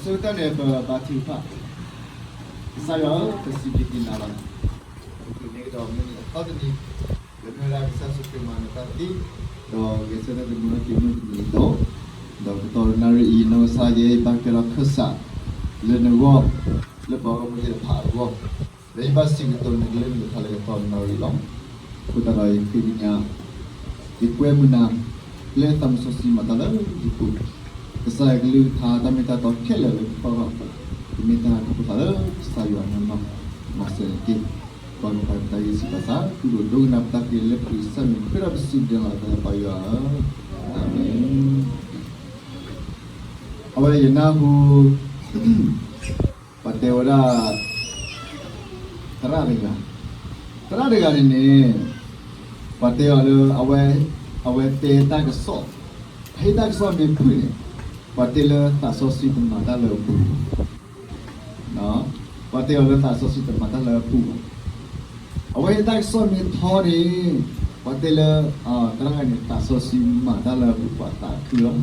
ဆၢကတီၢ်န့ၣ် ပဘါထုကဖၣ်. ကစၢ်ယွၤဧၢ, ပစံးဘျုးက့ၤနၤလီၤ. ပတုၤန့ၣ်ကဒီးမုၢ်နံၤအသီတနံၤ, လၢမ့ၢ်ဝဲဒၣ်ကစၢ်ယ့ၣ်ၡူးခရံာ်မၤနၢၤတၢ်သ့, ဒီးဂဲၤဆၢထၢၣ်သမူထီၣ်က့ၤမုၢ်တနံၤအံၤလီၤ. ဒီးကတီၢ်နၣ်ရံၣ်အံၤ နီၢ်ကစၢ်ယဲ ယဘၣ်ကဲထီၣ်ခၢၣ်စးလၢနဂီၢ်, လၢပှၤဂီၢ်မုၢ်သ့ၣ်တဖၣ်အဂီၢ်, လၢယဘၣ်စံးကတိၤနကလုၢ်နကထါလၢကတီၢ်နၣ်ရံၣ်လီၤ. အဃိသတးဒီးယဃ့ကညး, ယကွဲမုာ်နၤ, လၢသးစီဆှံမၤတၢ်လၢယပူၤ, ကစၢ်ယွၤကလုၢ်ကထါ တၢ်မ့ၢ်တၢ်တီခဲလၢာ်လၢပဖီၣ်ထီၣ်, ကမ့ၢ်တၢ်ဟးထီၣ်ဖိသးလၢကစၢ်ယွၤအနီၢ်နီၢ်, မၤစၢၤန့ၢ်က့ၤ, ပှၤမၤပတၢ်ဂ့ၢ်စံးဘၣ်သး, ဒိၣ်ဒိၣ်ကနၣ်ပတၢ်ဃ့လၢခရံာ်ကစၢ်မံၤ ဃ့ဒီးပစံးဘျုးနၤလီၤသးပၢ်ယွၤဧၢ, အၤမ့ၣ်. အဝဲယနၢ်ဟူ ပှၤတဲဝဲဒၣ် သရၣ်တဂၤ, သရၣ်တဂၤန့ၣ်န့ၣ်, ပှၤတဲအီၤလၢ အဝဲတဲတၢ်ကစီၣ်, ဟ့ၣ်တၢ်ကစီၣ်မ့ၢ်ဖုၣ်န့ၣ်, ပှၤတဲလၢသးစီဆှံတမၤတၢ်လၢအပူၤဘၣ်, ပှၤတဲအီၤလၢသးစီဆှံတမၤတၢ်လၢအပူၤဘၣ်. အဝဲဟ့ၣ်တၢ်ကစီၣ်မ့ၢ်ထီန့ၣ်, ပှၤတဲလၢ သရၣ်န့ၣ် သးစီဆှံမၤတၢ်လၢအပူၤ ပှၤသးခုလီၤ.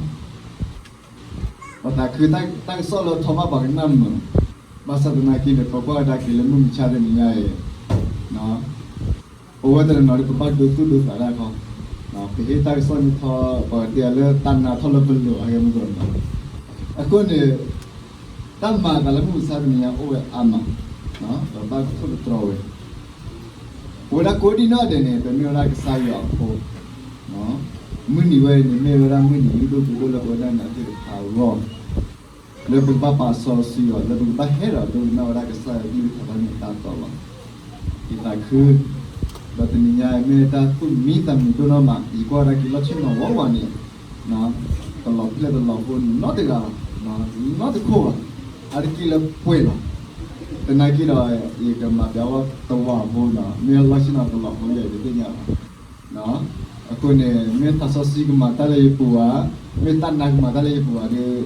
ပှၤသးခု, တၢ်ကစီၣ်လၢထီဘၣ်ပှၤကနၣ်မုာ်, ဘၣ်ဆၣ်သနာ်က့န့ၣ် ပကွၢ်ကဒါက့ၤလၢမုၢ်မဆါတနံၤညါအံၤ, ပဝဲတနီၤနီၤဒီး ပဘၣ်ဒိသူၣ်ဒိသးတၢ်ခီ, ပဟ့ၣ်တၢ်ကစီၣ်မ့ၢ်ထီ, ပှၤတဲအီၤလၢတၢ်နါထီၣ်လၢပလိၤအဂ့ၢ်မ့ၢ်နီၤ. အဃိန့ၣ် တၢ်မၤအသးလၢမုၢ်မဆါတနံၤညါအိၣ်ဝဲအါမး, ပဘၣ်ကထိၣ်သတြီၤဝဲ ပဝဲဒၣ်ကိးဒံနီၢ်ဒဲးန့ၣ် ပမ့ၢ်ဝဲဒၣ်ကစၢ်ယွၤအဖိ, မုၢ်နံၤဝဲအံၤန့ၣ် မ့ၢ်ဝဲဒၣ်မုၢ်နံၤလုၢ်ဒိၣ်ပှ့ၤဒိၣ်လၢပဝဲဒၣ်နၤသ့ၣ်တဖၣ်အဂီၢ်, လၢပကဘၣ်ပာ်စီဆှံအီၤ, လၢပကဘၣ်ဟဲဒီးဒိကနၣ်ဝဲဒၣ်ကစၢ်ယွၤကလုၢ်ကထါတၢ်မ့ၢ်တၢ်တီလီၤ. ယသးခု, ဒီးတနံၤညါအံၤမ့ၢ်တၢ်သူၣ်မံသးမုာ်ဒိၣ်နီၢ်မး, ယကွၢ်ကဒါက့ၤလီၢ်ဆ့ၣ်နီၤဝဲဝဲန့ၣ် တလီၤဖျဲၣ်တလီၤဖိနီတဂၤဘၣ်, နီတခိၣ်ဘၣ်, အါတက့ၢ်လၢပှဲၤလီၤ. သနာ်က့ဒီး ယကမၤပျးဝဲတဝီဖိနီၤ, မ့ၢ်လီၢ်ဆ့ၣ်နီၤတလီၤဖိယဲၢ်ယတသ့ၣ်ညါဘၣ်. အဃိန့ၣ် မ့ၢ်သးစီဆှံကမၤတၢ်လၢယပူၤဧါ, မ့ၢ်တၢ်နါကမၤတၢ်လၢယပူၤဧါဒီး,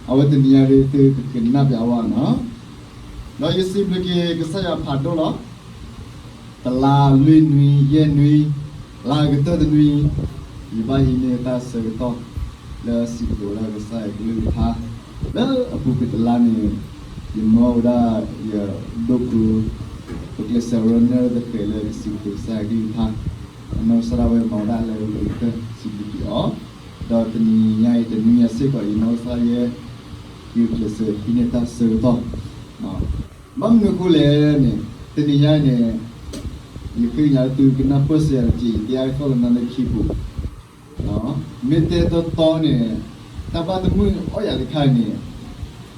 အဝဲတနံၤညါဒီးသုကကနၣ်ပျးဝဲနီၤ. ဒီးယစံးဘျုးက့ၤကစၢ်ယွၤဖးဒိၣ်လီၤ. တလါလွံၢ်နွံယဲၢ်နွံ, လါကတၢၢ်တနွံ, ယဘၣ်ဟံးန့ၢ်တၢ်ဆၢကတီၢ် လၢစံးကတိၤဝဲဒၣ်ကစၢ်ယွၤကလုၢ်ကထါ လၢအပူၤကွံာ်တလါန့ၣ်, ယမၢဝဲဒၣ်ယဒိၣ်ကျိၤ ပကျဲးစၢးရၢနၢၣ်တဃဲးလၢကစံးကတိၤကစၢ်ယွၤကလုၢ်ကထါ, အနီၢ်ကစၢ်ဒၣ်ဝဲမၤဝဲဒၣ်လၢအဂ့ၤကတၢၢ် စံးဘျုးက့ၤအီၤ, ဒီးတနံၤညါအံၤတနွံညါစ့ၢ်ကီး ယနီၢ်ကစၢ်ယဲ ယကျဲးစၢးဟံးန့ၢ်တၢ်ဆၢကတီၢ် ဘၣ်မနုၤအဃိလဲၣ်န့ၣ်, တနံၤညါအံၤန့ၣ်, ယဃ့ကညးလၢသုကနၢ်ပၢၢ်စၢၤယၤတက့ၢ်, ယတဲအါကသီၣ်လၢနၤလၢခံပူၤ, မ့ၢ်တဲတီတီန့ၣ်, တၢ်ဘၣ်တမုာ်အီၣ်ယၤတခါအံၤန့ၣ်,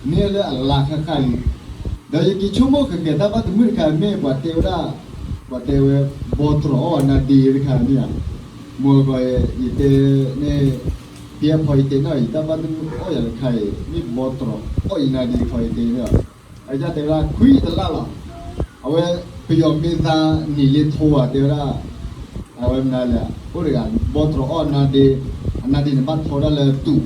မ့ၢ်လၢအလါဃၣ်ဃၣ်လံ, ဒီးယက့ၤဆိကမိၣ်ဃဲၤဃဲၤတၢ်ဘၣ်တမုာ်တခါ မ့ၢ်ပှၤတဲဝဲဒၣ်, ပှၤတဲဝဲ, ဘီတြီၤအီၣ်နါဒ့တခါန့ၣ်ဧါ, မ့ၢ်ကီးယတဲန့ၣ်, ဖဲအဖီယတဲန့ၣ် ယတၢ်ဘၣ်တမုာ်အီၣ်ယၤတခါအံၤ မ့ၢ်ဘီတြီၤအီၣ်ယနါဒ့တခါယတဲန့ၣ်လီၤ. အယတဲဝဲဒၣ်ခွံတလါလီၤ. အဝဲပယီၤမ့ၢ်သါနံၤလ့ထိဧါ တဲဝဲဒၣ်, အဝဲမနုၤလဲၣ်, အိၣ်တဂၤ ဘီတြီၤအီၣ်အနါဒ့, အနါဒ့န့ၣ်ဘၣ်ထီဒၣ်လၢတူး,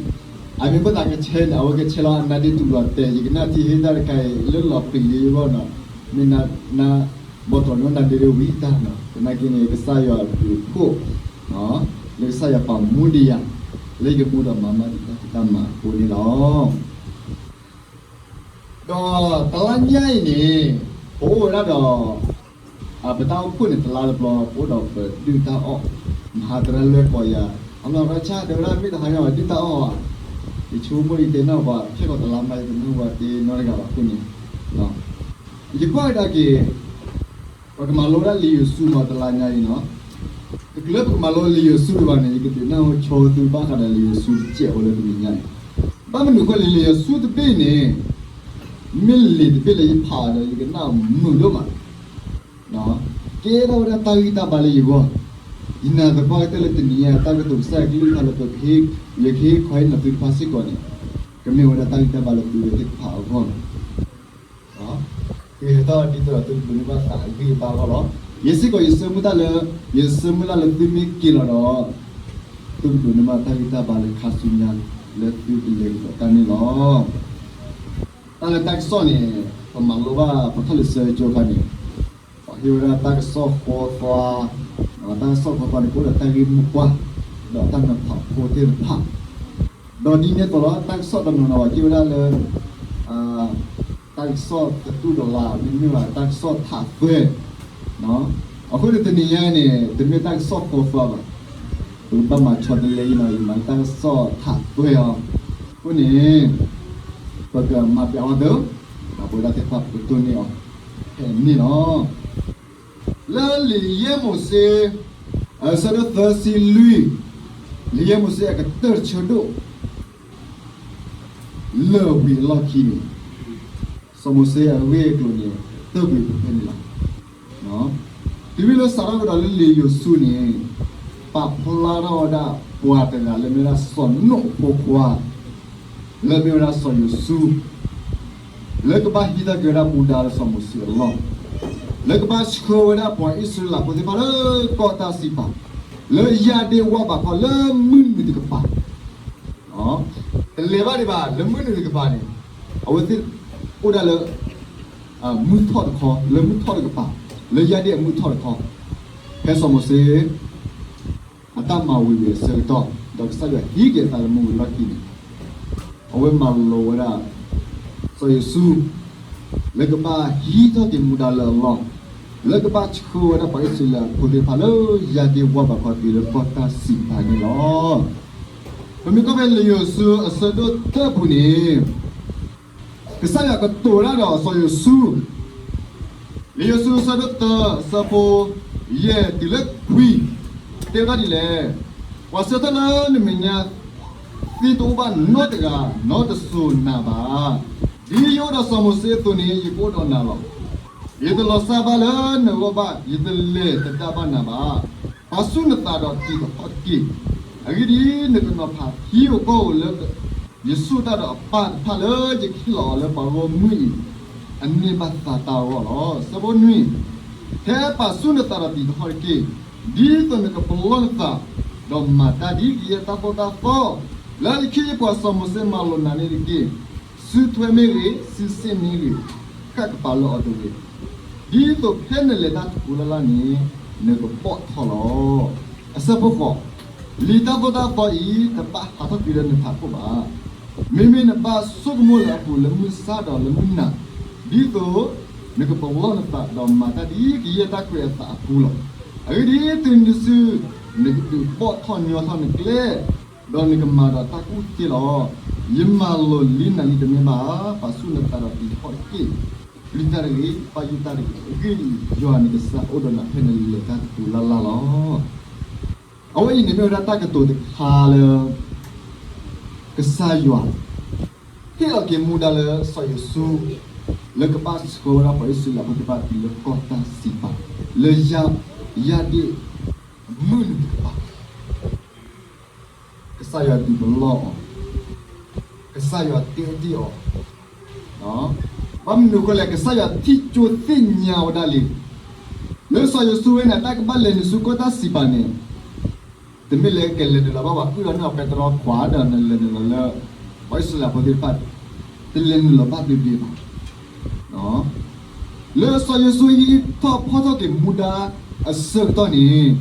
အမ့ၢ်ဖိသၣ်ကဆဲန့ၣ် အဝဲကဆဲလီၤအနါဒ့တူးလီၤတဲာ် ယကနၣ်ထံဟ့ၣ်တၢ်တခါအံၤ လၢလီၤပျံၤလံအဂီၢ်နီၤ, မ့ၢ်နါ, ဘီတြီၤန့ၣ်အီၣ်နါဒ့ဒ်ဝံၤတၢ်နီၤ, သနာ်က့န့ၣ် ကစၢ်ယွၤအဘျုးအဖှိၣ်, လၢကစၢ်ယွၤပာ်မူဒံးယၤ, လၢယကမူဒီးမၤမၤဒံးတၢ်ဖံးတၢ်မၤအဃိန့ၣ်လီၤ. ဒီးတလါညါအံၤန့ၣ်, ပအိၣ်ဝဲဒၣ်ဒီး, ပတၢ်အိၣ်ဖှိၣ်န့ၣ် တလါတဘျီ ပအိၣ်ဒီးပဒုၣ်တၢ်အီၣ်, မဟါသရၣ်လွဲၢ်ကိးယၤ, အလီၤရၢဆၣ်တဲဝဲဒၣ်မ့ၢ်တဟါညါဘၣ်ဒုၣ်တၢ်အီၣ်ဧါ, ယဆိကမိၣ်ယတဲနီၢ်ပှၤ ခဲကိာ်တလါမး ယတနၢ်ဟူဘၣ်တ့နီတဂၤဘၣ်အဃိန့ၣ်, ယကွၢ်ကဒါက့ၤ ပကမၤလိဝဲဒၣ်လံာ်ယိၤၡူမးတလါညါအံၤနီၤ, တချုးလၢပကမၤလိလံာ်ယိၤၡူဒံးဘၣ်န့ၣ် ယကဒုးနၢ်ဟူဆိသုဘၣ်ဃးဒီးလံာ်ယိၤၡူတစဲးဖိလၢတနံၤညါအံၤ, ဘၣ်မနုၤအဃိလဲၣ် လံာ်ယိၤၡူတဘ့ၣ်န့ၣ်, မ့ၢ်လံာ်တဘ့ၣ်လၢယဖးဒီးယကနၣ်မုာ်ဒိၣ်မး, ကဲထီၣ်ဝဲဒၣ်တၢ်ဂံၢ်တၢ်ဘါလၢယဂီၢ်, ယနာ်သပှၢ်ကတၢၢ်လၢတနံၤညါအံၤ တၢ်ကတိၤကစၢ်ယွၤကလုၢ်ကထါလၢပကဟ့ၣ်, ယကဟ့ၣ်ခီဟ့ၣ်နီၤသုတဖၣ်စ့ၢ်ကီးန့ၣ်, ကမ့ၢ်ဝဲဒၣ်တၢ်ဂံၢ်တၢ်ဘါလၢသုဝဲသ့ၣ်တဖၣ်အဂီၢ်လီၤ. ကဟဲထီၣ်ဒ်သိးဒီးသုကဒိးန့ၢ်ဘၣ်သးအဂံၢ်အဘါအဂီၢ်လီၤ. ယဲစ့ၢ်ကီးယဆၢမုၢ်လၢ်လၢ, ယဆၢမုၢ်လၢ်လၢသုမ့ၢ်က့ၤလီၤဒီး, သုကဒိးန့ၢ်ဘၣ်တၢ်ဂံၢ်တၢ်ဘါလၢခါဆူညါ, လၢသုကလဲၤကဒီးတၢ်န့ၣ်လီၤ. တၢ်လၢတၢ်ကစီၣ်န့ၣ်, ပမၤလိဘၣ်ပထီၣ်လံာ်စီဆှံကၠိအခါန့ၣ်, ပှၤဟ့ၣ်ဝဲဒၣ်တၢ်ကစီၣ်ဃီသွါ, တၢ်ကစီၣ်ဃီသွါန့ၣ် ကအိၣ်ဒီးတၢ်ဂ့ၢ်မိၢ်ပှၢ်, ဒီးတၢ်နးဖးဖိသ့ၣ်တဖၣ်, ဒီးဒ်န့ၣ်အသိးလီၤ တၢ်ကစီၣ်တနီၤနီၤ ပှၤဟ့ၣ်ဝဲဒၣ်လၢ, အ တၢ်ကစီၣ်တတူၢ်တလး မ့တမ့ၢ်ဘၣ်တၢ်ကစီၣ်ထးသွဲ, အဃိန့ၣ်တနံၤညါန့ၣ် တမ့ၢ်တၢ်ကစီၣ်ဃီဃီဘၣ်, ပကဘၣ်မၤဆီတလဲအံၤနီၤ, ယမၤတၢ်ကစီၣ်ထးသွဲအီၤ, အဃိန့ၣ် ပကမၤပျးအီၤသၢ, ပဝဲဒၣ်သ့ၣ်တဖၣ်ပကတိၢ်န့ၢ်အီၤ ဖဲန့ၣ်လီၤ. လၢလံာ်ယဲၢ်မိၤၡ့ အဆၢဒိၣ်သၢဆံလွံၢ်, လံာ်ယဲၢ်မိၤၡ့အကတၢၢ်တဆၢဒိၣ် လၢာ်ဝံၤအလီၢ်ခံန့ၣ်, စီၤမိၤၡ့အဂ့ၢ်အကျိၤန့ၣ် တၢၢ်ကွံာ်ပူၤဖဲန့ၣ်လီၤ. တုၤမ့ၢ်လၢစးထီၣ်ကဒီးလၢလံာ်ယိၤၡူန့ၣ်, ပာ်ဖျါထီၣ်ဝဲဒၣ်ပှၤတဂၤလၢမ့ၢ်ဝဲဒၣ်စီၤနိၣ်အဖိခွါ လၢမ့ၢ်ဝဲဒၣ်စီၤယိၤၡူ, လၢကဘၣ်ဟံးထီၣ်က့ၤဝဲဒၣ်မူဒါလၢစီၤမိၤၡ့အလီၢ်, လၢကဘၣ်ဆှၢဝဲဒၣ်ပှၤအံၣ်စရ့လးဖိသ့ၣ်တဖၣ်လၢကီၢ်တၢ်စံးပာ်, လၢယၢ်ဒ့ၣ်ဝါဘးခီလၢမုၢ်နုာ်တကပၤ, တလဲၤဘၣ်ဒံးဘၣ် လၢမုၢ်နုာ်တကပၤန့ၣ်, အဝဲသ့ၣ်အိၣ်ဒၣ်လၢ မုၢ်ထီၣ်တခီ, လၢမုၢ်ထီၣ်တကပၤ, လၢယၢ်ဒ့ၣ်အမုၢ်ထီၣ်တခီ, ဖဲစီၤမိၤၡ့ အတၢ်မၤဝံၤဝံၤအဆၢကတီၢ်, ဒီးကစၢ်ယွၤဟံးက့ၤအသးသမူဝံၤလီၢ်ခံန့ၣ်, အဝဲမၤလိာ်ဝဲဒၣ် စီၤယိၤၡူ လၢကဘၣ်ဟံးထီၣ်က့ၤမူဒါလၢအလီၢ်, လၢကဘၣ်ဆှၢဝဲဒၣ်ပှၤအံၣ်စရ့လးဖိသ့ၣ်တဖၣ်လၢယၢ်ဒ့ၣ်ဝါဘးခီတုၤလၢကီၢ်တၢ်စံးပာ်န့ၣ်လီၤ. ပမ့ၢ်ကွၢ်ဖဲလံာ်ယိၤၡူအဆၢဒိၣ်သၢပူၤန့ၣ်, ကစၢ်ယွၤကတိၤတၢ်ဒီးစီၤယိၤၡူ, လံာ်ယိၤၡူအဆၢဒိၣ်သၢ အဆၢဖိ ယဲၢ်တုၤလၢခွံ, တဲဝဲဒၣ်ဒ်လဲၣ်, ပှၤဆၢထၢၣ်လၢနမဲာ်ညါသ့တအိၣ်ဘၣ်နီတဂၤ, နီတစိၤနၤဘၣ်. ဒ်ယအိၣ်ဒီးစီၤမိၤၡ့အသိးန့ၣ် ယကအိၣ်ဒီးနၤလီၤ. ယတလီၤစၢ်ဘၣ်လၢနဂီၢ်ဘၣ်, ယတလဲၤသဒါဘၣ်နၤဘၣ်. ပာ်ဆူၣ်နသးဒီးတံၤသဟီၣ်တက့ၢ်. အဂ့ၢ်ဒ်အံၤ, နကနီၤဖးဟံၣ်ဧိၤဃီဧိၤလၢ ယဆိၣ်တၢ်ဒီးအပၢ်တဖၣ်လၢယကဟ့ၣ်လီၤအီၤလၢပှၤဂီၢ်မုၢ်အံၤ, အန့ၢ်ဘၣ်သးတၢ်အဂီၢ်လီၤ. ဆၢဖိနွံ, ထဲပာ်ဆူၣ်နသးဒီးတံၤသဟီၣ်တက့ၢ်, ဒ်သိးနကပလီၢ်နသး, ဒီးမၤတၢ်ဒ်ကယဲၢ်တၢ်သိၣ်တၢ်သီ, လၢယခ့ယပှၤစီၤမိၤၡ့မၤလိာ်နၤန့ၣ်တက့ၢ်. စုထွဲမ့ၢ်ဂ့ၤ, စုစ့ၣ်မ့ၢ်ဂ့ၤ, ဃၣ်ကပၤလၢအီၤတဂ့ၤ. ဒ်သိးဖဲနလဲၤတၢ်တပူၤလၢ်လၢ်န့ၣ်, နကဘီၣ်ထီၣ်လီၤ. အဆၢဖိဃိး, လံာ်တၢ်သိၣ်တၢ်သီအံၤ တဘၣ်ဟးထီၣ်ကွံာ်လၢနဖးခိၣ်ဘၣ်. မ့မ့ၢ်နဘၣ်ဆိကမိၣ်လၢအပူၤလၢမုၢ်ဆါဒီးလၢမုၢ်နၤ, ဒ်သိးနကပလီၢ်နသးဒီးမၤတၢ်ဒ်ကယဲၢ်တၢ်ခွဲးအသးအပူၤလီၤ. အဂ့ၢ်ဒ်အံၤ, တုၤနုၤတစု, နကဒုးဘီၣ်ထီၣ်ညီထီၣ်နကျဲ, ဒီးနကမၤဒီးတၢ်ကူၣ်သ့လီၤ. ယမၤလိာ်လံနၤလံတမ့ၢ်ဘၣ်ဧါ. ပာ်ဆူၣ်နသးဒီးတံၤသဟီၣ်တက့ၢ်. ပျံၤတၢ်တဂ့ၤ, ပာ်ယိၣ်တၢ်တဂ့ၤ. အဂ့ၢ်ဒ်အံၤ, ယွၤနကစၢ်အိၣ်ဒီးနၤဖဲနလဲၤတၢ်တပူၤလၢ်လၢ်လီၤ. အဝဲအံၤန့ၣ်မ့ၢ်ဝဲဒၣ်တၢ်ကတိၤတခါလၢ ကစၢ်ယွၤ ဟ့ၣ်လီၤက့ၤမူဒါလၢစီၤယိၤၡူ လၢကဘၣ်ဆှၢဝဲဒၣ်ပှၤအံၣ်စရ့လးဖိသ့ၣ်တဖၣ်တုၤလၢကီၢ်တၢ်စံးပာ် လၢယၢ်ဒ့ၣ်မုၢ်နုာ်တကပၤ, ကစၢ်ယွၤဒုးပလီၢ်အီၤ, ကစၢ်ယွၤတဲတ့ၢ်အီၤ, ဘၣ်မနုၤအဃိလဲၣ်, ကစၢ်ယွၤထံၣ်ကၠိသ့ၣ်ညါဝဲဒၣ်လံ လၢစီၤယိၤၡူဝဲန့ၣ် တၢ်ကဘၣ်လဲၤနုာ်ဆူကီၢ်တၢ်စံးပာ်န့ၣ်, တမ့ၢ်လၢကလဲၤနုာ်လီၤဘၣ်ပှၤကုၢ်ဒီးန့ၢ်အီၤပဲတြီခွးဒီးနလဲၤနုာ်လီၤလၢ ပှၤအံၣ်စရ့လးဖိသ့ၣ်တဖၣ် တလဲၤနုာ်လီၤဘၣ်ဘ့ဘ့ဘၣ်. လၢစီၤယိၤၡူဟံးထီၣ်ဖီၣ်ထီၣ်က့ၤမူဒါအဆၢကတီၢ်န့ၣ်,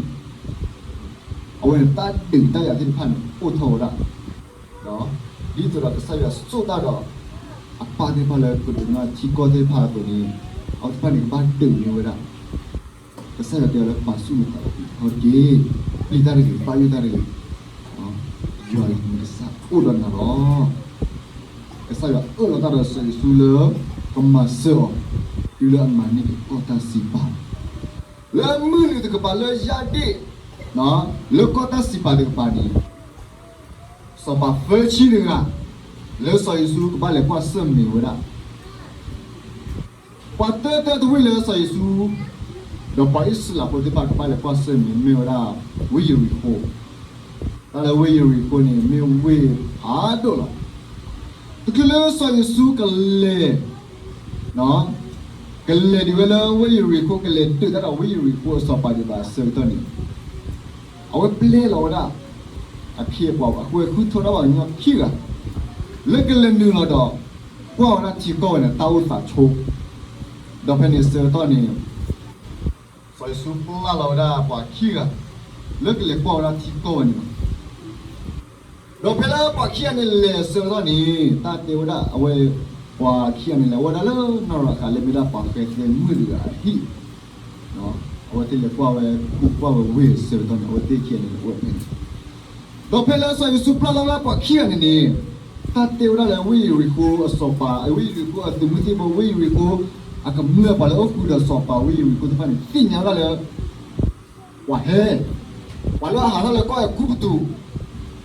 အဝဲန့ၣ်တၢ်ဒုးတၢ်ယၤသ့ၣ်တဖၣ်န့ၣ် အိၣ်ထီၣ်ဝဲဒၣ်, ဒ်သိးဒီးကစၢ်ယွၤစိာ်တၢ်ဒီး အပၢ်သ့ၣ်တဖၣ်လၢကဒုးနၢ်ထံကီၢ်သ့ၣ်တဖၣ်အသိးန့ၣ်, အဝဲသ့ၣ်တဖၣ်န့ၣ်ကဘၣ်ဒုးန့ၢ်ဝဲဒၣ် ကစၢ်ယွၤတဲအီၤလၢပာ်ဆူၣ်နသးဒီးတံၤသဟီၣ်တက့ၢ်. ပျံၤတၢ်တဂ့ၤ, ပာ်ယိၣ်တၢ်တဂ့ၤ. ယွၤအံၤနကစၢ်အိၣ်ဒီးနၤလီၤ. ကစၢ်ယွၤအၢၣ်လီၤတၢ်ဒီးစီၤယိၤၡူလၢ ကမၤစၢၤအီၤ တုၤလၢအမၤန့ၢ်က့ၤကီၢ်တၢ်စံးပာ် လၢမုၢ်နုာ်တကပၤလၢယၢ်ဒ့ၣ်, လၢကီၢ်တၢ်စံးပာ်တကပၤန့ၣ်, စီၤပၤသၢဆံတဂၤ လၢစီၤယိၤၡူကဘၣ်လဲၤကွၢ်ဆၢၣ်မဲာ်ဝဲဒၣ် ပှၤတၢတၢတဝ့ၢ်လၢစီၤယိၤၡူ ဒီးပှၤအံၣ်စရ့လးဖိသ့ၣ်တဖၣ်ကဘၣ်လဲၤကွၢ်ဆၢၣ်မဲာ်မ့ၢ်ဝဲဒၣ် ဝ့ၢ်ယရံၤဃိၣ်. တၢ်လၢဝ့ၢ်ယရံၤဃိၣ်န့ၣ် မ့ၢ်ဝ့ၢ်ဖးဒိၣ်လီၤ. တချုးလၢစီၤယိၤၡူကလဲၤ ကလဲၤဒံးဝဲလၢဝ့ၢ်ယရံၤဃိၣ် ကလဲၤဒုးတၢ်ဒီးဝ့ၢ်ယရံၤဃိၣ်အစီၤပၤဒံးဘၣ်အဆၢကတီၢ်န့ၣ်, အဝဲပျဲလီၤဝဲဒၣ် အခ့အပှၤ အဃိဃုထၢထီၣ်ပှၤကညီခံဂၤ လၢကလဲၤနုာ်လီၤဒီး ကွၢ်ဝဲဒၣ်ထံကီၢ်ဝဲန့ၣ် တၢ်အိၣ်သးဆိ, ဒီးဖဲန့ၣ်အဆၢကတီၢ်န့ၣ် စီၤယိၤၡူပျဲလီၤဝဲဒၣ်ပှၤခံဂၤ လၢကလဲၤကွၢ်ဝဲဒၣ်ထံကီၢ်ဝဲန့ၣ်လီၤ. ဒီးဖဲလၢပှၤခံဂၤန့ၣ်လဲၤအဆၢကတီၢ်န့ၣ် တၢ်တဲဝဲဒၣ်အဝဲ ပှၤခံဂၤန့ၣ် လဲၤဝဲဒၣ်လၢနီၢ်ရၤဃး လၢမ့ၢ်ဒၣ်ပှၤဃဲသဲမုၣ်တဂၤအဟံၣ်, အဝဲသ့ၣ်လဲၤကွၢ်ဝဲ ကူကွၢ်ဝဲဝ့ၢ်အဆၢကတီၢ်န့ၣ် အဝဲသ့ၣ်ခံဂၤန့ၣ် လဲၤအိၣ်ဝဲဖဲန့ၣ်, ဒီးဖဲလၢစီၤယိၤၡူပျၢ်လီၤဝဲဒၣ်ပှၤခံဂၤန့ၣ်န့ၣ်, တၢ်တဲဝဲဒၣ်လၢဝ့ၢ်ယရံၤဃိအစီၤပၤ, ဝ့ၢ်ယရံၤဃိအသုးမုၢ်သံၣ်ဘိ, ဝ့ၢ်ယရံၤဃိ အကမျၢၢ်ပှၤလၢအအိၣ်ဃုာ်ဒီးစီၤပၤဝ့ၢ်ယရံၤဃိသ့ၣ်တဖၣ်န့ၣ် သ့ၣ်ညါဝဲဒၣ်လၢ ပှၤဟဲ, ပှၤလၢအဟးထီၣ်လၢကီၢ်အဲၤကူပတူး,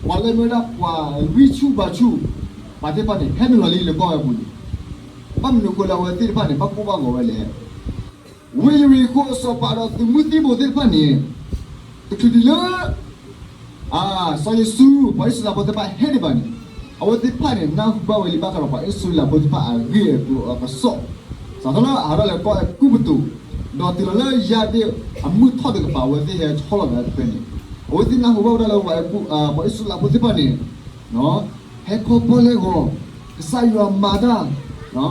ပှၤလၢမ့ၢ်ဝဲဒၣ်ပှၤဂံၢ်ဆူၣ်ဘါဆူၣ်, ပှၤသ့ၣ်တဖၣ်န့ၣ် ဟဲနုာ်လီၤလံလၢကီၢ်အဲၤပူၤန့ၣ်, ဘၣ်မနုၤအဃိလၢအဝဲသ့ၣ်တဖၣ်န့ၣ် ဘၣ်ကိၢ်ဘၣ်ဂီၤဝဲလဲၣ်. ဝ့ၢ်ယရံၤဃိအစီၤပၤဒီးသုးမုၢ်သံၣ်ဘိသ့ၣ်တဖၣ်န့ၣ်, တချုးဒံးလၢ စီၤယိၤၡူ ပှၤအံၣ်စရ့လးဖိသ့ၣ်တဖၣ်ဟဲန့ၣ်ဘၣ်န့ၣ်, အဝဲသ့ၣ်တဖၣ်န့ၣ် နၢ်ဟူဘၣ်ဝဲလံဘၣ်ဃးဒီးပှၤအံၣ်စရ့လးဖိသ့ၣ်တဖၣ်အဂ့ၢ်အကျိၤအကစီၣ်, စးထီၣ်လၢအဟးထီၣ်လၢကီၢ်အဲၤကူပတူး, ဒီးတုၤလီၤလၢယါဒ့ၣ်အမုၢ်ထီၣ်တကပၤ အဝဲသ့ၣ်ဟဲဆီလီၤသးဖဲန့ၣ်, အဝဲသ့ၣ်နၢ်ဟူဘၣ်ဝဲဒၣ်လၢ ပှၤအံၣ်စရ့လးဖိသ့ၣ်တဖၣ်န့ၣ် ဟဲခီဖျိလဲၤဂီၤ, ကစၢ်ယွၤမၤတၢ်,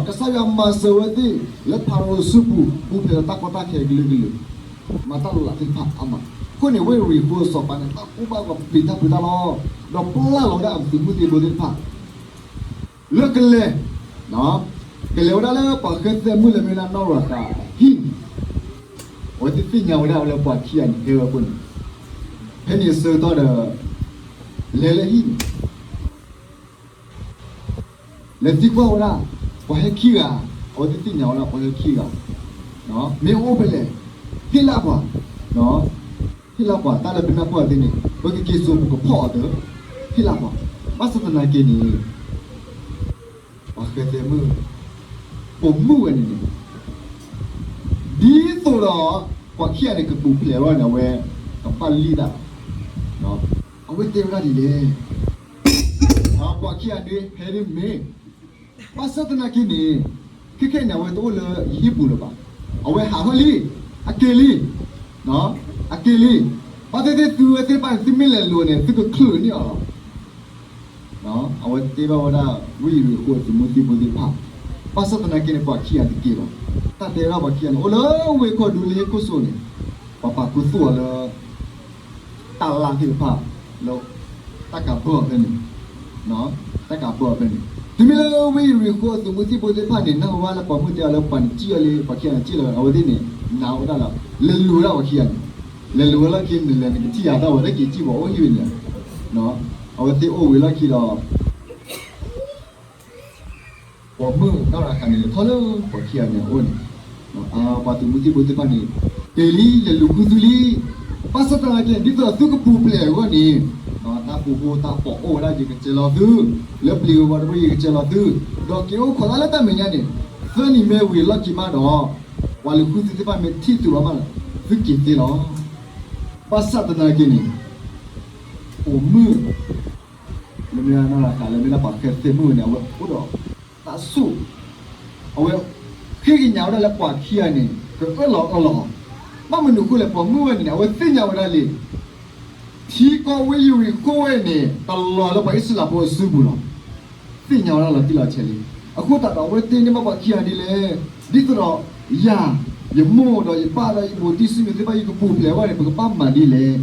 ကစၢ်ယွၤမၤစၢၤဝဲသ့ၣ် လၢဖၤရိၤအစုပူၤ ပူၤဖျဲးဒီးတၢ်ကီတၢ်ခဲကလုာ်ကလုာ်, မၤတၢ်လီၤလးသ့ၣ်တဖၣ်အါမး, အဃိန့ၣ် ဝ့ၢ်ယရံၤဃိအစီၤပၤန့ၣ် ဘၣ်ကိၢ်ဘၣ်ဂီၤပျံၤတၢ်ဖုးတၢ်လီၤ, ဒီးပျၢ်လီၤဝဲဒၣ်အသုးမုၢ်သံၣ်ဘိသ့ၣ်တဖၣ် လၢကလဲၤ, ကလဲၤဝဲဒၣ်လၢပှၤဃဲသဲမုၣ်လၢမ့ၢ်ဝဲဒၣ်နီၢ်ရၤဃးအဟံၣ်န့ၣ်, အဝဲသ့ၣ်သ့ၣ်ညါဝဲဒၣ်လၢပှၤခံဂၤန့ၣ် ဟဲဝဲအဃိန့ၣ်, ဖဲန့ၣ်အဆၢကတီၢ်ဒီး လဲၤလၢဟံၣ်န့ၣ် လဲၤသံကွၢ်ဝဲဒၣ် ပှၤဟဲခံဂၤ, အဝဲသ့ၣ်သ့ၣ်ညါဝဲဒၣ်ပှၤဟဲခံဂၤ, မ့ၢ်အိၣ်ဖဲလဲၣ်, ဟ့ၣ်လၢပှၤ, ဟ့ၣ်လၢပှၤ တၢ်လၢပနၢ်ပၢၢ်သ့ၣ်န့ၣ် ပကက့ၤစိာ်ပကဖီၣ်အီၤဒီး ဟ့ၣ်လၢပှၤ, ဘၣ်ဆၣ်သနာ်က့န့ၣ် ပှၤဃဲသဲမုၣ် ပိာ်မုၣ်ဝဲန့ၣ်န့ၣ် ဒ်သိးဒီး ပှၤခံဂၤန့ၣ် ကပူၤဖျဲးဝဲန့ၣ် အဝဲ ကဘၣ်လံၣ်တၢ်, အဝဲတဲဝဲဒၣ်ဒ်လဲၣ်, ပှၤခံဂၤဒ်ဟဲဒ်မ့ၢ်, ဘၣ်ဆၣ်သနာ်က့န့ၣ် ခဲခဲန့ၣ် အဝဲတအိၣ်လၢယဟံၣ်ပူၤလၢၤဘၣ်, အဝဲဟးထီၣ်လံ, အက့ၤလံ, အက့ၤလံ, ဘၣ်သ့ၣ်သ့ၣ်သုဝဲသ့ၣ်တဖၣ်န့ၣ် သုမ့ၢ်လဲၤလိၤန့ၣ် သုကချုးန့ၢ်အီၤလီၤ. အဝဲတဲဘၣ်ဝဲဒၣ် ဝ့ၢ်ယရံၤဃိသုးမုၢ်သံၣ်ဘိသ့ၣ်တဖၣ်, ဘၣ်ဆၣ်သနာ်က့န့ၣ် ပှၤခံဂၤတက့ၤဘၣ်, တၢ်တဲဝဲဒၣ်ပှၤခံဂၤန့ၣ် အိၣ်လၢဝ့ၢ်ခိၣ်ဒူလၢဟ့ၣ်ခိၣ်စိန့ၣ်, ပှၤပာ်ခူသူၣ်အီၤလၢ တၢ်လၢ်သ့ၣ်တဖၣ် လၢ တၢ်ကးဘၢအီၤဖဲန့ၣ်, တၢ်ကးဘၢအီၤဖဲန့ၣ်, တုၤမ့ၢ်လၢဝ့ၢ်ယရံၤဃိသုးမုၢ်သံၣ်ဘိသ့ၣ်တဖၣ်န့ၣ် နၢ်ဟူဘၣ်လၢပှၤမုၣ်တဲအီၤလၢပှၤန့ၣ်စံၣ်အီၤလံ ပှၤခံဂၤန့ၣ်စံၣ်လီၤ အဝဲသ့ၣ်န့ၣ် နာ်ဝဲဒၣ်လီၤ, လဲၤလိၤဝဲဒၣ်ပှၤခံဂၤန့ၣ်, လဲၤလိၤဝဲလီၢ်ခံ နလဲၤနကထံၣ်ယၤတၢ်ဝဲ တၢ်က့ၤစံၣ်ပှၤအိၣ်ဟံၣ်ဝဲန့ၣ်, အဝဲသ့ၣ်အိၣ်ဝံၤလီၢ်ခံဒီး ပိာ်မုၣ်နီၢ်ရၤဃးန့ၣ် လဲၤထီၣ်လၢပှၤခံဂၤန့ၣ်အအိၣ်န့ၣ်, ပှၤသုးမုၢ်သံၣ်ဘိသ့ၣ်တဖၣ်န့ၣ် က့ၤလံ လဲၤလူၤဃုသုလံ, ဘၣ်ဆၣ်သနာ်က့ ဒ်သိးသုကပူၤဖျဲးအဂီၢ်န့ၣ်, တၢ်ပူၤဖိတၢ်ပီးအိၣ်ဝဲဒၣ် ယကစဲးလီၤသု, လၢပျံၤဂီၤတဘိ ယကစဲးလီၤသု, ဒီးက့ၤအိၣ်ခိးသးလၢတၢ်မဲာ်ညါန့ၣ်, သၢနံၤမ့ၢ်ဝံၤလီၢ်ခံမးဒီး, ပှၤလူၤဃုသုသ့ၣ်တဖၣ်မ့ၢ်ထံၣ်သုဘၣ်မးဒီး, သုက့ၤသ့လီၤ. ဘၣ်ဆၣ်သနာ်က့န့ၣ် ပိာ်မုၣ် လၢမ့ၢ်နီၢ်ရၤဃး လၢမ့ၢ်ဒၣ်ပှၤဃဲသဲမုၣ်ဝဲန့ၣ် အဝဲအိၣ်ဒီးတၢ်ဆိၣ်, အဝဲဃ့ကညးဝဲဒၣ်လၢပှၤခံဂၤန့ၣ် ကအၢၣ်လီၤအၢၣ်လီၤအီၤ, ဘၣ်မနုၤအဃိလဲၣ် ပိာ်မုၣ်ဝဲန့ၣ်န့ၣ် အဝဲသ့ၣ်ညါဝဲဒၣ်လံ ထံကီၢ်ဝ့ၢ်ယရံၤဃိဝဲန့ၣ် တလီၤလၢပှၤအံၣ်စရ့လးဖိအစုပူၤလီၤ. သ့ၣ်ညါဝဲဒၣ်လီၤတံၢ်လီၤဆဲးလံ. အဃိသတးဒီး အဝဲတဲန့ၢ်ဘၣ်ပှၤခံဂၤဒ်လဲၣ်, ဒ်သိးဒီး ယၤ, ယမိၢ်ဒီးယပၢ်ဒီးယမိၢ်တံၢ်စံၣ်မ့ၢ်သ့ၣ်တဖၣ် ယကပူၤဖျဲးအဂီၢ်န့ၣ် ပကဘၣ်မၤဒ်လဲၣ်,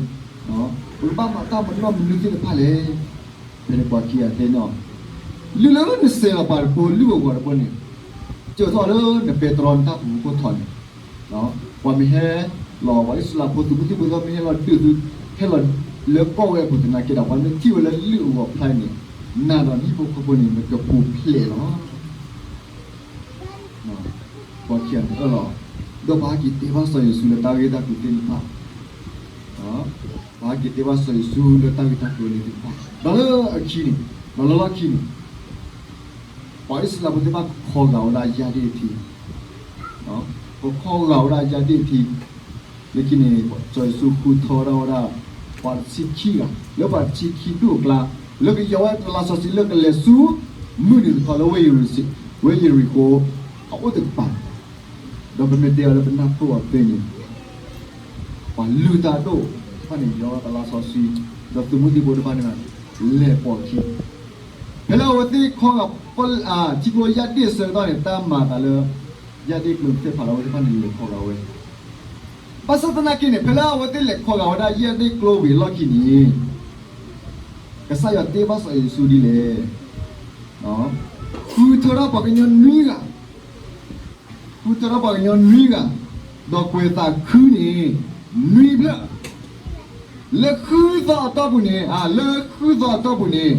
ပကဘၣ်မၤတၢ်မနုၤမနုၤသ့ၣ်တဖၣ်လဲၣ်. ဖဲန့ၣ်ပှၤခံဂၤတဲန့ၢ်အီၤ, လုၢ်လၢနစဲးလီၤပာ်တဖိ လုၢ်အဂီၤတဘိန့ၣ်, စၢၤထီၣ်လၢနပဲတြီနတၢ်ပူၤခိၣ်ထီန့ၣ် ပှၤမ့ၢ်ဟဲလီၤ ပှၤအံၣ်စရ့လးဖိသုးမုၢ်သံၣ်ဘိသ့ၣ်မ့ၢ်ဟဲလီၤဒုးသု, ဟဲလီၤလၢကီၢ်ဝဲအပူၤသနာ်က့ဒီး ပှၤမ့ၢ်ထံၣ်ဝဲလၢလုၢ်အဂီၤဖျါန့ၣ်, နၤဒီးနဟံၣ်ဖိဃီဖိန့ၣ် နကပူၤဖျဲးလီၤ. ပှၤခံဂၤန့ၣ်အၢၣ်လီၤ, ဒီးပှၤဟဲက့ၤတဲဘၣ်စီၤယိၤၡူလၢတၢ်ဂ့ၢ်တၢ်ကျိၤသ့ၣ်တဖၣ်, ပှၤဟဲက့ၤတဲဘၣ်စီၤယိၤၡူလၢတၢ်ဂ့ၢ်တၢ်ကျိၤန့ၣ်သ့ၣ်တဖၣ်, ဒီးလၢအခံန့ၣ်, ဒီးလၢလီၢ်ခံန့ၣ်, ပှၤအံၣ်စရ့လးဖိသ့ၣ်တဖၣ်ကခီဂာ်ဝဲဒၣ်ယၢ်ဒ့ၣ်အထံ, ကခီဂာ်ဝဲဒၣ်ယၢ်ဒ့ၣ်အထံ, လၢခံန့ၣ် စီၤယိၤၡူဃုထၢထီၣ်ဝဲဒၣ် ပှၤတဆံခံဂၤ လၢပှၤတဆံခံဒူၣ်အကျါ, လၢကယီၤဝဲတလါစီဆှံလၢကလဲၤဆူ မုၢ်နုာ်တခီလၢ ဝ့ၢ်ယရံၤဃိ အအိၣ်တကပၤ, ဒီးပမ့ၢ်တဲအီၤလၢပနၢ်ပၢၢ်အီၤသ့န့ၣ်, ပှၤလုၢ်တၢ်ဒိၣ်တဖၣ်န့ၣ် ယီၤဝဲတလါစီဆှံ, ဒီးသုးမုၢ်သံၣ်ဘိတဖၣ်န့ၣ် လဲၤပိာ်အခံ, ဖဲလၢအဝဲသ့ၣ်ခီဂာ် ထံကျိယၢ်ဒ့ၣ်အဆၢကတီၢ်န့ၣ် တၢ်မၤအသးလၢ ယၢ်ဒ့ၣ်ကျိၤသ့ၣ်တဖၣ်လၢအဝဲသ့ၣ်တဖၣ်န့ၣ် လဲၤခီဂာ်ဝဲ ဘၣ်ဆၣ်သနာ်က့န့ၣ် ဖဲလၢအဝဲသ့ၣ်လဲၤခီဂာ်ဝဲဒၣ်ယၢ်ဒ့ၣ်ကျိဝံၤအလီၢ်ခံန့ၣ်, ကစၢ်ယွၤတဲဘၣ်စီၤယိၤၡူဒ်လဲၣ်, ဃုထၢထီၣ်ပှၤကညီနွံဂၤ, ဃုထၢထီၣ်ပှၤကညီနွံဂၤ, ဒီးကွဲးသးခုန့ၣ် နွံဖျၢၣ်, လၢဃုသီအတီၢ်ပူၤန့ၣ်, လၢဃုသီအတီၢ်ပူၤန့ၣ်,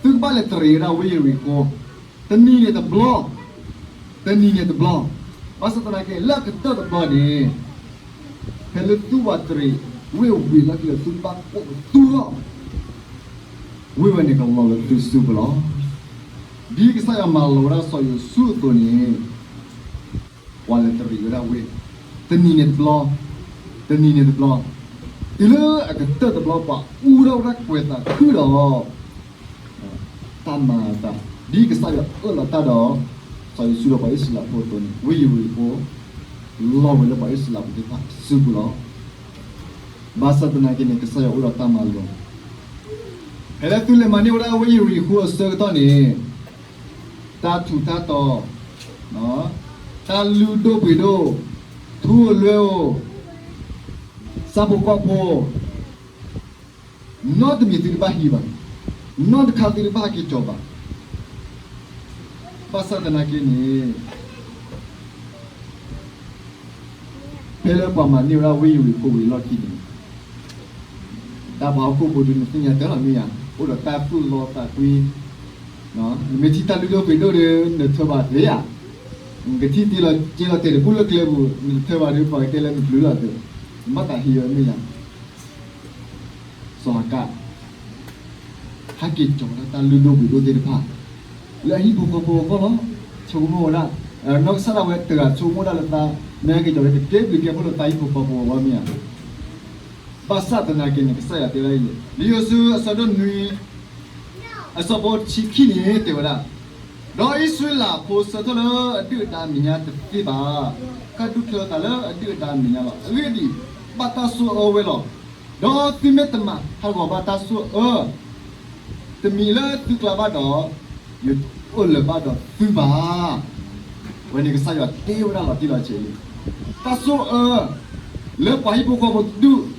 သုကဘၣ်လဲၤတရံးဝဲဒၣ်ဝ့ၢ်ယရံၤဃိ, တနံၤန့ၣ်တဘျီ, တနံၤန့ၣ်တဘျီ, ဘၣ်ဆၣ်သနာ်က့ လၢအကတၢၢ်တဘျီန့ၣ် ဖဲလၢသုဝဲတရံးဝ့ၢ်ဝံၤလီၢ်ခံဒီး သုကဘၣ်ကိးပသူထီၣ်, ဝ့ၢ်ဝဲန့ၣ်ကလီၤလၢသုစုပူၤလီၤ. ဒ်ကစၢ်ယွၤမၤလိာ်ဝဲဒၣ်စီၤယိၤၡူအသိးန့ၣ်, ပှၤလဲၤတရံးဝဲဒၣ်ဝ့ၢ်, တနံၤန့ၣ်တဘျီ, တနံၤန့ၣ်တဘျီ, တုၤလၢအကတၢၢ်တဘျီ ပှၤအူထီၣ်ဝဲဒၣ်ကွဲးသးခုဒီး တၢ်မၤအသး, ဒ်ကစၢ်ယွၤအၢၣ်လီၤတၢ်ဒီး စီၤယိၤၡူဒီးပှၤအံၣ်စရ့လးဖိအသိးန့ၣ်, ဝ့ၢ်ယရံၤဃိ လီၤဝဲလၢပှၤအံၣ်စရ့လးဖိသ့ၣ်တဖၣ်စုပူၤလီၤ. ဘၣ်ဆၣ်သနာ်က့န့ၣ် ကစၢ်ယွၤအိၣ်ဒီးတၢ်မၤလိာ်, ဖဲလၢသုလဲၤမၤန့ၢ်ဝဲဒၣ်ဝ့ၢ်ယရံၤဃိအဆၢကတီၢ်န့ၣ်, တၢ်ထူးတၢ်တီၤ, တၢ်လုၢ်ဒိၣ်ပှ့ၤဒိၣ်, ထူအလွဲၢ်အိၣ်, ဆၣ်ဖိကီၢ်ဖိ နီတမံၤသုတဘၣ်ဟံးဘၣ်, နီတခါသုတဘၣ်ဟဲက့ၤကၠီၤဘၣ်. ဘၣ်ဆၣ်သနာ်က့န့ၣ်, ဖဲလၢပှၤမၤန့ၢ်ဝဲဒၣ်ဝ့ၢ်ယရံၤဃိဝံၤအလီၢ်ခံန့ၣ်, တၢ်ပှၤဟီၣ်ခိၣ်ဖိဒုး နသ့ၣ်ညါတၢ်လီၤမ့ၢ်ဧါ, အိၣ်ဒီးတၢ်သူၣ်လီသးကွံ, နမ့ၢ်ထံၣ်တၢ်လုၢ်ဒိၣ်ပှ့ၤဒိၣ်ဒီး နထၢဘၣ်သ့ဧါ, နကထံၣ်တ့လီၤက့လီၤတဲာ်တဘူၣ်လၢကျဲပူၤ နထၢဘၣ်ဒီး ပှၤကတဲလၢနပျုၤလီၤသ့, နဘၣ်သးဟံးဝဲမ့ၢ်ဧါ. စီၤဟၤကၣ် ဟဲက့ၤကၠီၤဝဲဒၣ်တၢ်လုၢ်ဒိၣ်ပှ့ၤဒိၣ်သ့ၣ်တဖၣ် လၢအဟံၣ်ဖိဃီဖိအဂီၢ်လီၤ. ဆိကမိၣ်ဝဲဒၣ်, နီၢ်ကစၢ်ဒၣ်ဝဲတဂၤဆိကမိၣ်ဒၣ်လၢသး, မ့ၢ်ဟဲက့ၤကၠီၤဝဲကကဲဘျုးကဲဖှိၣ်လၢသးဟံၣ်ဖိဃီဖိအဂီၢ်မ့ၢ်ဧါ. ဘၣ်ဆၣ်သနာ်က့န့ၣ် ကစၢ်ယွၤတဲဝဲဒၣ်အံၤန့ၣ်, လံာ်ယိၤၡူအဆၢဒိၣ်နွံ အဆၢဖိတဆံခံန့ၣ်တဲဝဲဒၣ်, ဒီးအံၣ်စရ့လးဖိဆၢထၢၣ်လၢအဒုၣ်အဒါအမဲာ်ညါတသ့ဘၣ်, ကဒူၣ်ချၢသးလၢအဒုၣ်အဒါအမဲာ်ညါလီၤ. အဂ့ၢ်ဒ်အံၤ, ဘၣ်တၢ်ဆိၣ်အၢဝဲလီၤ. ဒီးသုမ့ၢ်တမၤဟးဂီၤဘၣ်တၢ်ဆိၣ်အၢ တမံၤလၢသုကျါဘၣ်ဒီး, ယတအိၣ်လၢၤဘၣ်ဒီးသုဘၣ်. အဝဲန့ၣ်ကစၢ်ယွၤတဲဝဲဒၣ်လီၤတံၢ်လီၤဆဲးလံ, တၢ်ဆိၣ်အၢ လၢပှၤဟံၣ်ဖိဃီဖိတဒူၣ်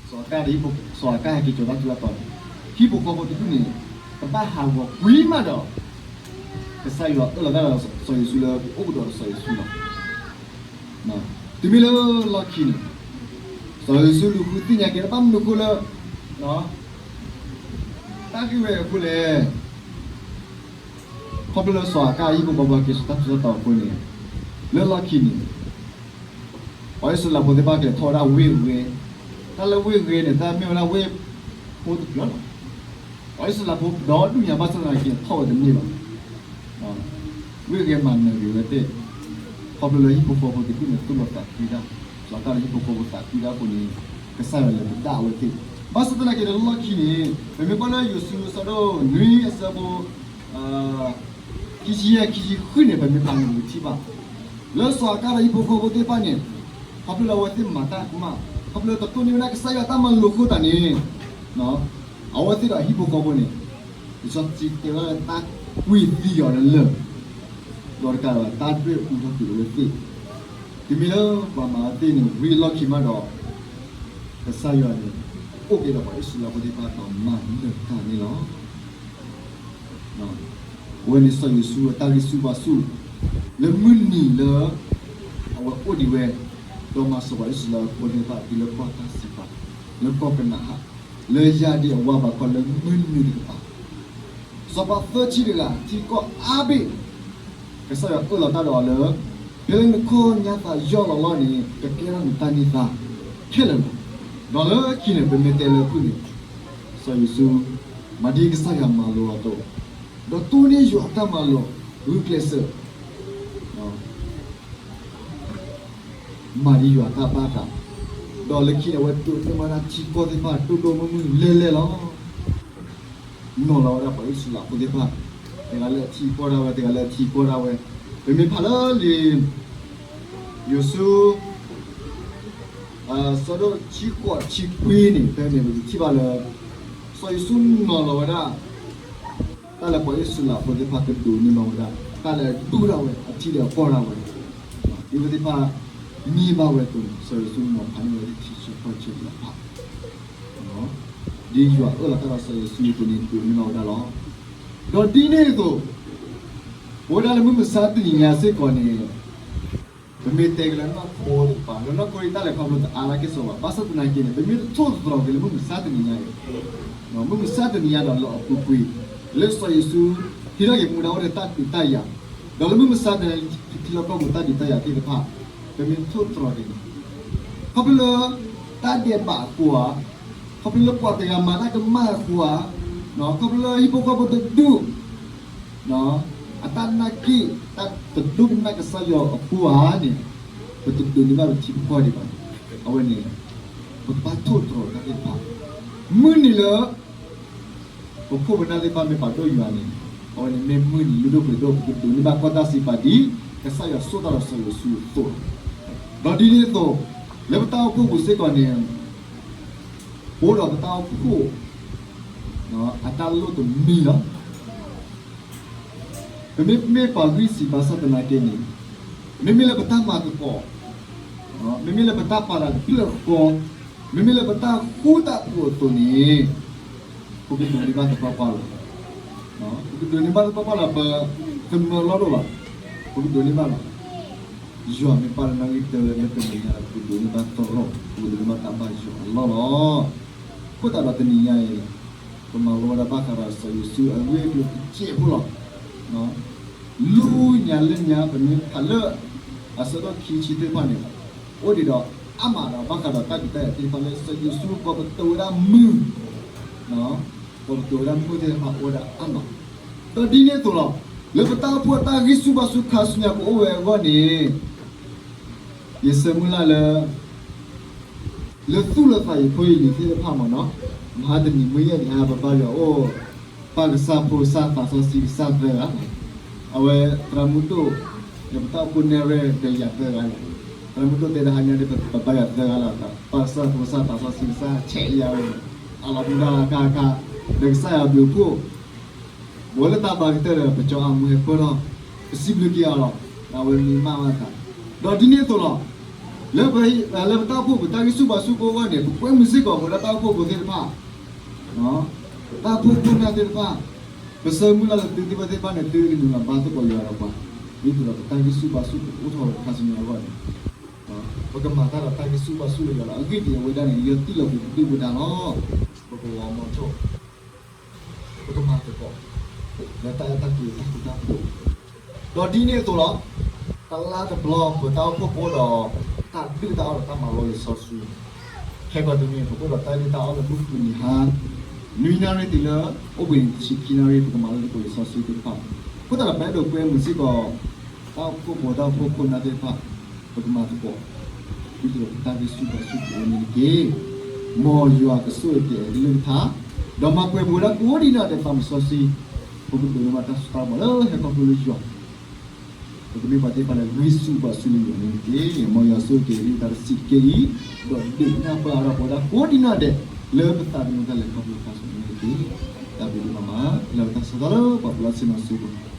စီၤအၤကၣ်ဟဲက့ၤကၠီၤတၢ်ထူးတၢ်တီၤန့ၣ်, ဟံၣ်ဖိဃီဖိတဒူၣ်န့ၣ် ကဘၣ်ဟးဂီၤကွံာ်မးဒီး, ကစၢ်ယွၤအၢၣ်လီၤတၢ်ဒီးစီၤယိၤၡူလၢကအိၣ်ကဒီးဒီးစီၤယိၤၡူလီၤ. တုၤမ့ၢ်လၢလီၢ်ခံန့ၣ်, စီၤယိၤၡူလူၤဃုသ့ၣ်ညါက့ၤလၢဘၣ်မနုၤအဃိလၢ တၢ်ဂ့ၢ်ဝဲအဃိလဲၣ်. ခီဖျိလၢစီၤအၤကၣ်ဟံၣ်ဖိဃီဖိက့ၤဆူတၢ်ထူးတၢ်တီၤအဃိန့ၣ်, လၢလီၢ်ခံန့ၣ် ပှၤအံၣ်စရ့လးဖိသ့ၣ်တဖၣ်ကလဲၤထီၣ်ဝဲဒၣ်ဝ့ၢ်ဂ့ၤ, တၢ်လၢဝ့ၢ်ဂ့ၤန့ၣ် တၢ်မ့ၢ်ဝဲဒၣ်ဝ့ၢ်ဖိတဖျၢၣ်လီၤ. ပှၤအံၣ်စရ့လးဖိဒီဒူၣ်ညါဘၣ်ဆၣ်သနာ်က့န့ၣ် ထီၣ်ဝဲတန့ၢ်ဘၣ်. ဝ့ၢ်ဂ့ၤမၤနၢၤဂ့ၤဝဲသ့ၣ်, ခီဖျိလၢဟံၣ်ဖိဃီဖိတဒူၣ်န့ၣ် သူၣ်လီၤသးကွံတၢ်, စီၤအၤကၣ်ဒီးဟံၣ်ဖိဃီဖိသးကွံတၢ်အဃိန့ၣ်, ကစၢ်ယွၤလဲၤပဒၣ်အဝဲသ့ၣ်. ဘၣ်ဆၣ်သနာ်က့န့ၣ် လၢလီၢ်ခံန့ၣ် ပမ့ၢ်ကွၢ်လၢယိၤၡူအဆၢဒိၣ်နွံအဆၢဖိ ခံဆံယဲၢ် ခံဆံဃုန့ၣ် ပမ့ၢ်ဖးန့ၣ် ပကထံၣ်ဘၣ် လၢစီၤအၤကၣ်ဒီးဟံၣ်ဖိဃီဖိသ့ၣ်တဖၣ်န့ၣ်, ခီဖျိလၢအဝဲသ့ၣ်မၤတၢ်ကမၣ်, ခီဖျိလၢတတိၢ်န့ၢ်ဝဲဒၣ်ကစၢ်ယွၤတၢ်မၤလိာ်အဃိသတးန့ၣ်, အဝဲသ့ၣ်ဒီးဟံၣ်ဖိဃီဖိန့ၣ်, လံာ်စီဆှံတဲဝဲဒၣ်လၢတၢ်ကွံာ်သံအီၤလၢလၢၢ်, ဒီးတကးဒီးတၢ်ဒွဲၣ်အူထီၣ်ကွံာ်အဝဲသ့ၣ်, တုၤမ့ၢ်လၢပှၤမၤအဝဲသ့ၣ်န့ၣ် ဝံၤအလီၢ်ခံမးဒီး ကစၢ်ယွၤန့ၣ် အိၣ်က့ၤဒီးပှၤအံၣ်စရ့လးဖိသ့ၣ်တဖၣ်ဒီးမၤနၢၤတၢ်န့ၣ်လီၤ. အဝဲန့ၣ်စီၤယိၤၡူအတၢ်ဂံၢ်ဆူၣ်ဘါဆူၣ် လၢမုၢ်နံၤလၢ အဝဲအိၣ်ဒံးဝဲ, ဒီးမၤစၢၤပှၤအံၣ်စရ့လးဖိသ့ၣ်တဖၣ်တုၤလၢကီၢ်တၢ်စံးပာ်, လၢကီၢ်ကနၤအၣ်, လၢယၤဒ့အဝါဘးခီလၢမုၢ်နံၤတကပၤ စီၤပၤသၢဆံတဂၤ ထံကီၢ်အါဘ့ၣ်, ကစၢ်ယွၤအၢၣ်လီၤတၢ်ဒီးအီၤလၢ ဖဲလၢနခီၣ်ညါသးယီၢ်လီၤလီၤန့ၣ် ကကဲထီၣ်နတၢ်န့ၢ်သါခဲလၢာ်လီၤ. ဒီးလၢခံန့ၣ် ပမ့ၢ်တဲလၢဖုၣ်န့ၣ်, စီၤယိၤၡူ မၤဒ်ကစၢ်ယွၤမၤလိာ်အီၤအသိး, ဒီးတိၢ်န့ၢ်ယွၤအတၢ်မၤလိာ် ဂုာ်ကျဲးစၢး မၤဒ်ယွၤတၢ်ဘၣ်သး, ဒီးလၢခံန့ၣ် အဝဲဒိးန့ၢ်ဘၣ်ဒၣ်ထံကီၢ်သ့ၣ်တဖၣ် ဒိၣ်ဒိၣ်မုၢ်မုၢ်လဲၢ်လဲၢ်လီၤ. နီၤလီၤဝဲဒၣ်ပှၤအံၣ်စရ့လးဖိသ့ၣ်တဖၣ်, တဂၤလၢအထံကီၢ်ဒၣ်ဝဲ, တဂၤလၢအထံကီၢ်ဒၣ်ဝဲ, ပမ့ၢ်ဖးလၢလံာ် ယိၤၡူ အဆၢဒိၣ်ဆံဃိးဆံခွံန့ၣ် ဖဲန့ၣ်ပကထံၣ်ဘၣ်လၢ စီၤယိၤၡူနီၤလီၤဝဲဒၣ် တၢ်လၢပှၤအံၣ်စရ့လးဖိသ့ၣ်တဖၣ်ကဒိးန့ၢ်ဘၣ်ဝဲဒၣ်, တၢ်လၢအဒူၣ်ဒၣ်ဝဲ, အထံဒီးအကီၢ်ဒၣ်ဝဲ, ဒ်ဝဲသ့ၣ်တဖၣ်န့ၢ်ဘၣ်ဝဲအသိးန့ၣ် စီၤယိၤၡူနီၤဖးန့ၢ်ဝဲဒၣ်ထံဆၢကီၢ်ဆၢသ့ၣ်တဖၣ်, ဒ်ယွၤအၢၣ်လီၤတၢ်ဒီးစီၤယိၤၡူအသိးန့ၣ် ဒိးန့ၢ်ဘၣ်ဝဲဒၣ်လီၤ. ဒီးဒ်န့ၣ်အသိး, ပဝဲဒၣ်လၢမုၢ်မဆါတနံၤညါစ့ၢ်ကီးန့ၣ်, ပမ့ၢ်တဲက့ၤလၢနီၢ်ခိတကပၤ, လၢနီၢ်ခိတၢ်လဲၤခီဖျိတအါလၢကစီၣ်ဘၣ်, ဘၣ်ဆၣ်သနာ်က့န့ၣ် ပမ့ၢ်တထိၣ်သတြီၤက့ၤလၢမုၢ်မဆါတနံၤညါအံၤ, မုၢ်မဆါတနံၤညါဒီးလၢအပူၤကွံာ်, လၢစီၤယိၤၡူ ဟံးထီၣ်က့ၤမူဒါအိၣ်ဒီးတၢ်ဒုးတၢ်ယၤ, ဒီးလၢမုၢ်မဆါတနံၤညါ ထံလီၢ်ကီၢ်ပူၤတၢ်ဒုးတၢ်ယၤသ့ၣ်တဖၣ်, ပမ့ၢ်တထိၣ်သတြီၤက့ၤန့ၣ်, ခီဖျိလၢ တၢ်ဒဲးဘးအဃိဧါ, ခီဖျိလၢပှၤတဂၤမၤတၢ်ကမၣ်အဃိဧါ, ခီဖျိလၢဟံၣ်ဖိဃီဖိတဒူၣ် အတၢ်နာ်က့ၣ် တၢ်တဒိကနၣ်ကစၢ်ယွၤအဃိဧါန့ၣ်, ပတဒိးန့ၢ်ဘၣ်ပထံပကီၢ်ဒံးဘၣ်. အဝဲန့ၣ် ပကဘၣ်ထိၣ်သတြီၤတၢ်သ့ၣ်တဖၣ်, မုၢ်နံၤလၢ ပခိၣ်ပနၢ်သ့ၣ်တဖၣ်မ့ၢ်ပာ်ဒိၣ်ယွၤန့ၣ်, အဝဲန့ၣ်မ့ၢ်မုၢ်နံၤလုၢ်ဒိၣ်ပှ့ၤဒိၣ် ပကဒိးန့ၢ်ဘၣ်ကီၢ်တၢ်စံးပာ်ဒ် ကစၢ်ယွၤစိာ်တၢ်ဒီးစီၤယိၤၡူအသိးလီၤ. ဒီးဒ်န့ၣ်အသိး, လၢပတၢ်အိၣ်ဖှိၣ်ပူၤစ့ၢ်ကီးန့ၣ်, ပအိၣ်ဒီးပတၢ်အိၣ်ဖှိၣ် အတၢ်လိၣ်တမံၤလီၤ. ပမ့ၢ်မ့ၢ်ပှၤဂံၢ်စံးဘၣ်ဆၣ်သနာ်က့န့ၣ်, မ့မ့ၢ်လၢပတၢ်မၤသကိး, မ့မ့ၢ်လၢပတၢ်ပာ်တၢ်တဖျၢၣ်ဃီ, မ့မ့ၢ်လၢပတၢ်ဃူတၢ်ဖိးအသိးန့ၣ်, ပကဒိးန့ၢ်ဘၣ်သပှၢ်ပှၢ်လီၤ. ပကဒိးန့ၢ်ဘၣ်သပှၢ်ပှၢ်လီၤ, ပသမၢလီၢ်ဒိၣ်ဘၣ်, ပကဒိးန့ၢ်ဘၣ်လီၤ. ယွၤမ့ၢ်ပာ်လၢနီၣ်ဂံၢ်တၢလၢတနံၤညါဒီး ပကဒိးန့ၢ်ဘၣ်သရိာ်, ပကဒိးန့ၢ်ဘၣ်တၢ်ဘၣ်ယွၤအလီၢ်လီၤ. အဃိသတးဒီးတနံၤညါအံၤ, ပမၤလိဝဲဒၣ်ဘၣ်ဃးဒီးစီၤယိၤၡူအဂ့ၢ်အကျိၤတစဲးဖိလီၤ. လၢညါလၢညါ ပမ့ၢ်ဖးလၢ အဆၢဒိၣ်ခံဆံသ့ၣ်တဖၣ်န့ၣ်, အိၣ်ဒံးဒီးအါမးဒီး ဘၣ်ဃးဒီးတၢ်ဒုးတၢ်ယၤသ့ၣ်တဖၣ်လၢစီၤယိၤၡူကိးပသူဝဲဒၣ်မုၢ် ပှၤကတိၤဝဲဒၣ်မုၢ်သ့ၣ်တဖၣ်အိၣ်ဝဲဒၣ်အါမး, ဒီးဒ်န့ၣ်အသိးလီၤ. လၢပတၢ်အိၣ်ဖှိၣ်အတၢ်ဂံၢ်ဆူၣ်ဘါဆူၣ်ခါဆူညါကအိၣ်ဝဲအဂီၢ်န့ၣ်, ယဆၢမုၢ်လၢ်လၢ လၢသူၣ်လၢသးယဖိယလံၤသ့ၣ်တဖၣ်မ့ၢ်နီၤ, မဟါတနံၤမုၢ်ယဲၢ်နံၤဟါ ပဘါယွၤအိၣ်, ပၢ်ကစၢ်ဖိကစၢ်သးစီဆှံကစၢ်သၢဂၤ, အဝဲသရၣ်မုၣ်ဒိၣ်, ဒီးပတၢ်အိၣ်ဖှိၣ်နဲၣ်ရွဲၣ်ဒီးယၤသၢဂၤလီၤ. သရၣ်မုၣ်ဒိၣ်တဲတဟါညါဒီး ပဘါယွၤသၢဂၤလီၤ, ပၢ်ကစၢ်ဖိကစၢ်သးစီဆှံကစၢ်ဆဲးယၤဝဲန့ၣ်, အလီၤမူဒါအခါခါ, ဒီးကစၢ်ယွၤဘျုးဖှိၣ် ပဝဲလၢတၢ်ဘါကတၢၢ်ဒီး ပကၠီအမူဟဲပၢၢ်ထီၣ်, ပစံးဘျုးက့ၤအီၤလီၤ. အဝဲမံမးဝဲသး, ဒီးဒ်န့ၣ်အသိးလီၤ. လၢပ, လၢပတၢ်အိၣ်ဖှိၣ်ပတၢ်ဂံၢ်ဆူၣ်ဘါဆူၣ်ကိးဂီၢ်န့ၣ် ပကွဲမုာ်စ့ၢ်ကီးပဝဲဒၣ်တၢ်အိၣ်ဖှိၣ်ဖိသ့ၣ်တဖၣ်, တၢ်အိၣ်ဖှိၣ်ခိၣ်နၢ်သ့ၣ်တဖၣ်, ပဆၢမုၢ်လၢ်လၢသုသ့ၣ်တဖၣ်န့ၣ် သုကနုာ်လီၤဘါသကိးယွၤဒီးပှၤ, ဒ်သိးဒီးပတၢ်ဂံၢ်ဆူၣ်ဘါဆူၣ်ကအိၣ်ထီၣ်ဝဲခါဆူညါအဂီၢ်န့ၣ်, ပကမၤတၢ်ဒီးတၢ်ဂံၢ်ဆူၣ်ဘါဆူၣ်လၢယွၤလီၤ. အဂ့ၢ်ဒ်အံၤ အဝဲဒၣ်န့ၣ် ယတံၢ်လီၤပှၤဒုၣ်ပဒါလီၤ. ပကဝီၤမီထိၣ် ပကမၤသကိး လၢတၢ်အဲၣ်တၢ်ကွံတၢ်ဃူတၢ်ဖိး, ဒီးဒ်န့ၣ်အသိးလီၤ. တလါတဘျီ ပတၢ်အိၣ်ဖှိၣ်ဖိဒီး တၢ်ဒုၣ်တၢ်အီၣ်ဒီးတၢ်မၤလိလံာ်စီဆှံ, ခဲကီးတနံၤ ပအိၣ်ဒီးတၢ်ဒုၣ်တၢ်အီၣ်လၢမုၢ်ဃုနံၤဟါ, နွံနၣ်ရံၣ်တုၤလၢ အိၣ်ဘှံးနံၤတဆံခံနၣ်ရံၣ် ပကမၤလိသကိးလံာ်စီဆှံသ့ၣ်တဖၣ်, အဃိသတးဒီး ပအဲၣ်ဒိးကွဲမုာ်စ့ၢ်ကီး တၢ်အိၣ်ဖှိၣ်ဖိ တၢ်အိၣ်ဖှိၣ်ခိၣ်နၢ်သ့ၣ်တဖၣ်, ပကမၤသကိး ဒ်သိးဒီးပတၢ်ဂံၢ်ဆူၣ်ဘါဆူၣ်ကအိၣ်န့ၣ်တက့ၢ်. မ်ယွၤကဆိၣ်ဂ့ၤက့ၤအကလုၢ်ကထါ, ဒီးမၤပှဲၤပဝဲဒၣ်ကိးဒံးနီၢ်ဒဲးသးစီဆှံ, ပကဒိးန့ၢ်ဘၣ်တၢ်စိတၢ်ကမီၤလၢဟဲခီဖျိလၢယွၤ, ပကမ့ၢ်ပှၤသ့ၣ်တဖၣ်လၢဂံၢ်ဆူၣ်ဘါဆူၣ်လၢယွၤန့ၣ်တက့ၢ်. မ်ယွၤဆိၣ်ဂ့ၤက့ၤအကလုၢ်ကထါတစဲးတက့ၢ်အံၤ, ဒီးဒုးနၢ်ပၢၢ်အါထီၣ်ပဝဲဒၣ်ကိးဒံးနီၢ်ဒဲး လၢပသးသမူတၢ်လဲၤခီဖျိခါဆူညါန့ၣ်တက့ၢ်. တၢ်ဘျုးဒိၣ်မးမး လၢပတၢ်ဆၢကတီၢ်လၢပှၤပလီၢ်ဆ့ၣ်နီၤစိၤ